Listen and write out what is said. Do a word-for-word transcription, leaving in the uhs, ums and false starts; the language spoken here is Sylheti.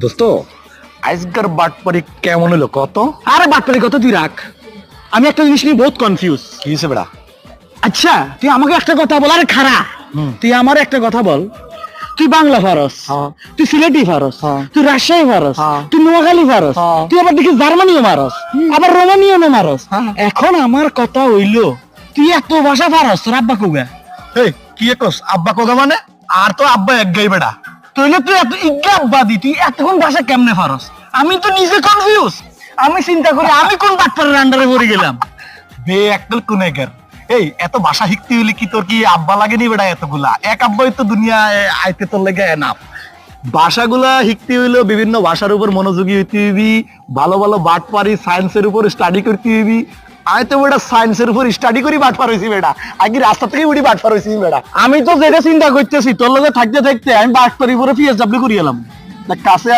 দোস্ত, আইজকার বাটপারি কেমন হইলো কত? আরে বাটপারি কত তুই রাখ, আমি একটা জিনিস নিয়ে বহুত কনফিউজ। কি হয়েছে বেটা? আচ্ছা, তুই আমাকে একটা কথা বল। আরে খারা, হুম। তুই আমার একটা কথা বল। তুই বাংলা পারস, হ্যাঁ। তুই সিলেটি পারস, হ্যাঁ। তুই রাজশাহী পারস, হ্যাঁ। তুই নোয়াখালী পারস, হ্যাঁ। তুই আবার দেখি জার্মানিও মারস, হুম। আবার রোমানিও মারস। হ্যাঁ। এখন আমার কথা হইলো, তুই এত ভাষা পারস, তোর আব্বা কউগা? এই, কি কস? আব্বা কউগা মানে? আর তো আব্বা এক গাই বেটা। তাইলে তুই এত ইগা আব্বা দি, তুই এতক্ষণ ভাষা কেমনে পারস? আমি তো নিজে কনফিউজ। আমি চিন্তা করি, আমি কোন বাটপারের আন্ডারে পড়ি গেলাম? বে আক্কল কুনেগার। এই, এত ভাষা শিখতে হইলে কি তোর কি আব্বা লাগে নি বেটা এতগুলা? এক আব্বাই তো দুনিয়ায় আইতে তোর লেগে এনাফ। ভাষাগুলা শিখতে হইলে বিভিন্ন ভাষার উপর মনোযোগী হইতে হইবি, ভালো ভালো বাটপারি সায়েন্সের উপর স্টাডি করতে হইবি। আমি তো বেটা সায়েন্সের উপর স্টাডি করি বাটপার হইছি বেটা, আগে রাস্তা থেকে উঠি বাটপার হইছি বেটা। আমি তো যেটা চিন্তা করতেছি, তোর লগে থাকতে থাকতে আমি বাটপারি উপরে পিএইচডাব্লিউ করি এলাম। তা কাছে